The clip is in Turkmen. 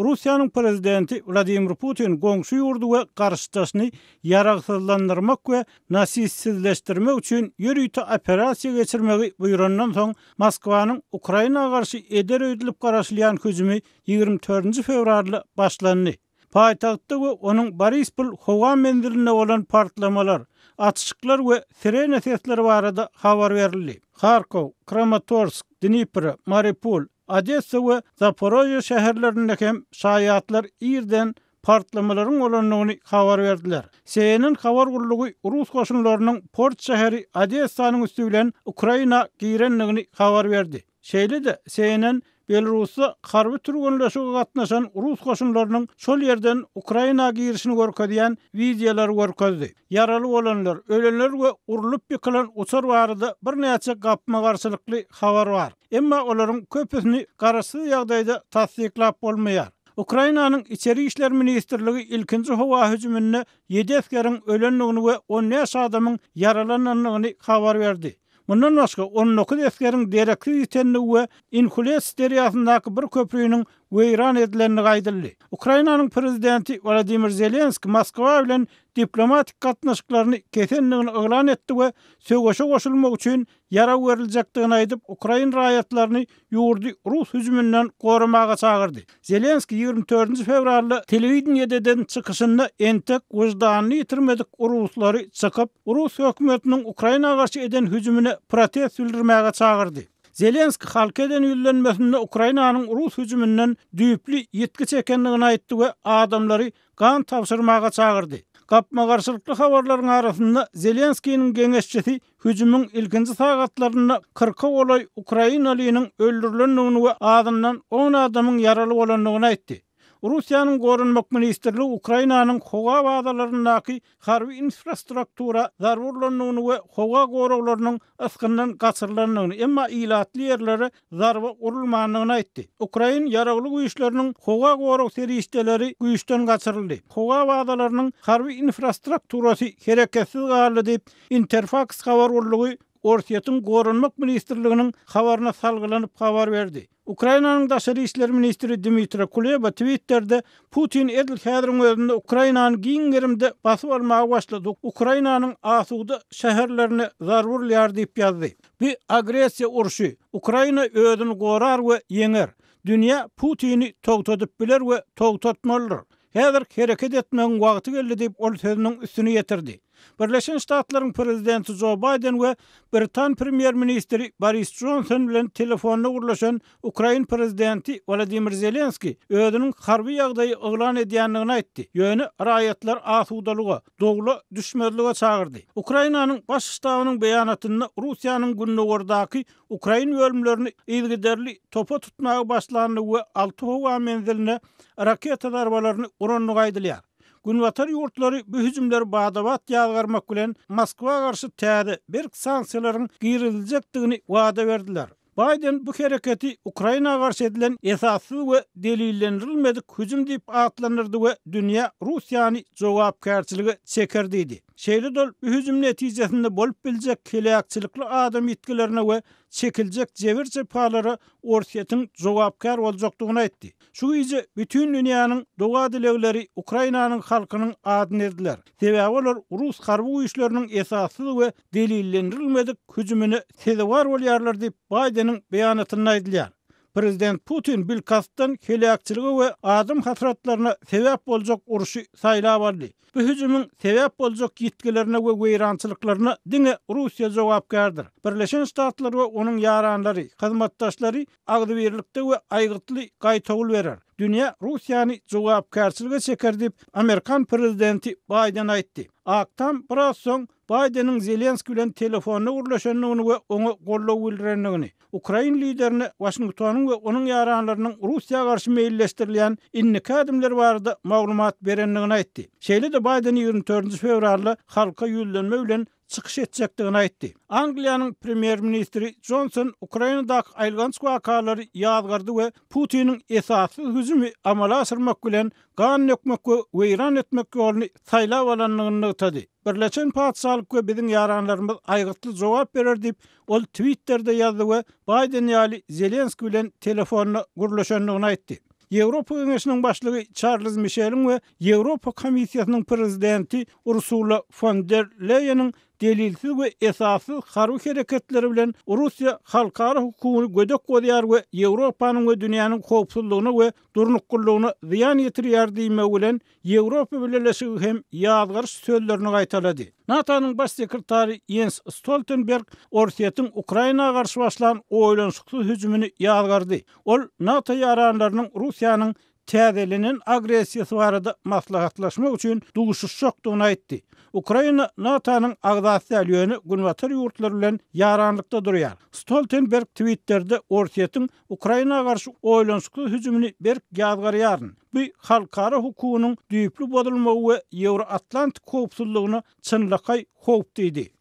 Russiýanyň prezidenti Wladimir Putin goňşy ýurdy we garşydaşyny ýaragsyzlandyrmak we nasistsizleşdirmek üçin ýörite operasiýa geçirmegi buýrandan soň, Moskwanyň Ukraina garşy eder öýdülip garaşylýan hüjümi 24 fewralda başlandy. Paýtagtda we onuň Borispol howa menzilinde bolan partlamalar, atyşyklar we sirena sesleri barada habar berildi. Harkow, Kramatorsk, Dnipro, Mariupol, Odessa we Zaporožýe şäherlerinde hem şaýatlar irden partlamalaryň bolandygyny habar berdiler. CNN habar gullugy rus goşunlarynyň port şäheri Odessanyň üsti bilen Ukraina girendigini habar berdi. Şeýle-de, CNN Belarusda harby türgenleşige gatnaşan rus goşunlarynyň şol ýerden Ukraina girişini görkezýän wideolary görkezdi. Ýaraly bolanlar, ölenler we urlup ýykylan uçar barada birnäçe gapma-garşylykly habar bar. Emma olaryň köpüsini garaşsyz ýagdaýda tassyklap bolmaýar. Ukrainanyň Içeri işler ministrligi ilkinji howa hüjüminde ýedi esgeriň ölendigini we 15 adamyň ýaralanandygyny habar berdi. Mundan başga, 19 esgeriň dereksiz ýitendigi we Inhulets derýasyndaky bir köprüniň weýran edilendigi aýdyldy. Ukrainanyň prezidenti Wolodymyr Zelenski Moskwa bilen diplomatik gatnaşyklaryny kesendigini yglan etdi we söweşe goşulmak üçin ýarag beriljekdigini aýdyp, ukrain raýatlaryny ýurdy rus hüjüminden goramaga çagyrdy. Zelenskiý 24 fewralda telewideniýede eden çykyşynda entek wyždanyny ýitirmedik ruslary çykyp, rus hökümetiniň Ukraina garşy eden hüjümine protest bildirmäge çagyrdy. Zelenskiý halka eden ýüzlenmesinde Ukrainanyň rus hüjüminden düýpli ýitgi çekendigini aýtdy we adamlary gan tabşyrmaga çagyrdy. Gapma-garşylykly habarlaryň arasynda Zelenskiniň geňeşçisi hüjümiň ilkinji sagatlarynda kyrka golaý ukrainalynyň öldürilendigini we azyndan on adamyň ýaraly bolandygyny aýtdy. Russiýanyň Goranmak ministrligi Ukrainanyň howa bazalaryndaky harby infrastruktura zarba urlandygyny we howa goraglarynyň ysgyndan gaçyrylandygyny, emma ilatly ýerlere zarba urulmandygyny aýtdy. Ukrain ýaragly güýçleriniň howa gorag serişdeleri güýçden gaçyryldy. Howa bazalarynyň harby infrastrukturasy hereketsiz galdy diýip, Interfaks habar gullugy Orsýetiň Goranmak ministrliginiň habaryna salgylanyp habar berdi. Ukrainanyň daşary işler ministri Dmitro Kuleba Twitterde Putin edil häziriň özünde Ukrainany giň gerimde basyp almaga başlady, Ukrainanyň asuda şäherlerine zarba urulýar diýip ýazdy. Bu agressiýa urşy. Ukraina özüni gorar we ýeňer. Dünýä Putini togtadyp biler we togtatmalydyr. Häzir hereket etmegiň wagty geldi diýip, ol sözüniň üstüni ýetirdi. Birleşen Ştatlaryň prezidenti Jo Baýden we britan premýer-ministri Boris Jonson bilen telefonda gürleşen ukrain prezidenti Wolodymyr Zelenskiý özüniň harby ýagdaýy yglan edýändigini aýtdy, ýöne raýatlary asudalyga, dowla düşmezlige çagyrdy. Ukrainanyň Baş ştabynyň beýanatynda Russiýanyň gündogardaky ukrain bölümlerini yzygiderli topa tutmaga başlandygy we alty howa menziline raketa zarbalaryny urandygy aýdylýar. Günbatar ýurtlary bu hüjümleri bada-bat ýazgarmak bilen, Moskwa garşy täze, berk sanksiýalaryň giriziljekdigini wada berdiler. Baýden bu hereketi Ukraina garşy edilen esassyz we delillendirilmedik hüjüm diýip atlandyrdy we dünýä Russiýany jogapkärçilige çeker diýdi. Şeýle-de ol bu hüjüm netijesinde bolup biljek heläkçilikli adam ýitgilerine we çekiljek jebir-jepalara Orsýetiň jogapkär boljakdygyny aýtdy. Şu gije bütin dünýäniň doga-dilegleri Ukrainanyň halkynyň adyna ediler. Sebäbi olar rus harby güýçleriniň esassyz we delillendirilmedik hüjümine sezewar bolýarlar diýip, Baýdeniň beýanatynda aýdylýar. Prezident Putin bilkastdan heläkçilige we adam hasratlaryna sebäp boljak urşy saýlap aldy. Bu hüjümiň sebäp boljak ýitgilerine we weýrançylyklaryna diňe Russiýa jogapkärdir. Birleşen Ştatlar we onuň ýaranlary, hyzmatdaşlary agzybirlikde we aýgytly gaýtawul berer. Dünýä Russiýany jogapkärçilige çeker diýip, amerikan prezidenti Baýden aýtdy. Ak Tam biraz soň Baýdeniň Zelenskiý bilen telefonda gürleşendigini we oňa goldaw bildirendigini, ukrain liderine Waşingtonyň we onuň ýaranlarynyň Russiýa garşy meýilleşdirilýän indiki ädimleri barada maglumat berendigini aýtdy. Şeýle-de Baýden 24 fewralda halka ýüzlenme bilen çykyş etjekdigini aýtdy. Angliýanyň premýer-ministri Jonson Ukrainadaky aýylganç wakalary ýazgardy we Putiniň esassyz hüjümi amala aşyrmak bilen gan dökmek we weýran etmek ýoluny saýlap alandygyny nygtady. Birleşen Patyşalyk we biziň ýaranlarymyz aýgytly jogap berer diýip, ol Twitterde ýazdy we Baýden ýaly Zelenskiý bilen telefonda gürleşendigini aýtdy. Ýewropa Geňeşiniň başlygy Çarlz Mişeliň we Ýewropa Komissiýasynyň prezidenti Ursula fon der Leýeniň delilsiz we esassyz harby hereketleri bilen Russiýa halkara hukugyny gödek bozýar we Ýewropanyň we dünýäniň howpsuzlygyna we durnuklylygyna zyýan ýetirýär diýmegi bilen Ýewropa Bileleşigi hem ýazgaryş sözlerini gaýtalady. NATO-nyň Baş sekretary Ýens Stoltenberg Orsýetiň Ukraina garşy başlan oýlanyşyksyz hüjümini ýazgardy. Ol NATO ýaranlarynyň Russiýanyň täzelenen agressiýasy barada maslahatlaşmak üçin duşuşjakdygyny aýtdy. Ukraina NATO-nyň agzasy däl, ýöne Günbatar ýurtlary bilen ýaranlykda durýar. Stoltenberg Twitterde Orsýetiň Ukraina garşy oýlanyşyksyz hüjümini berk ýazgarýaryn. Bu halkara hukugynyň düýpli bozulmagy we ýewroatlantik howpsuzlygyna çynlakaý howp diýdi.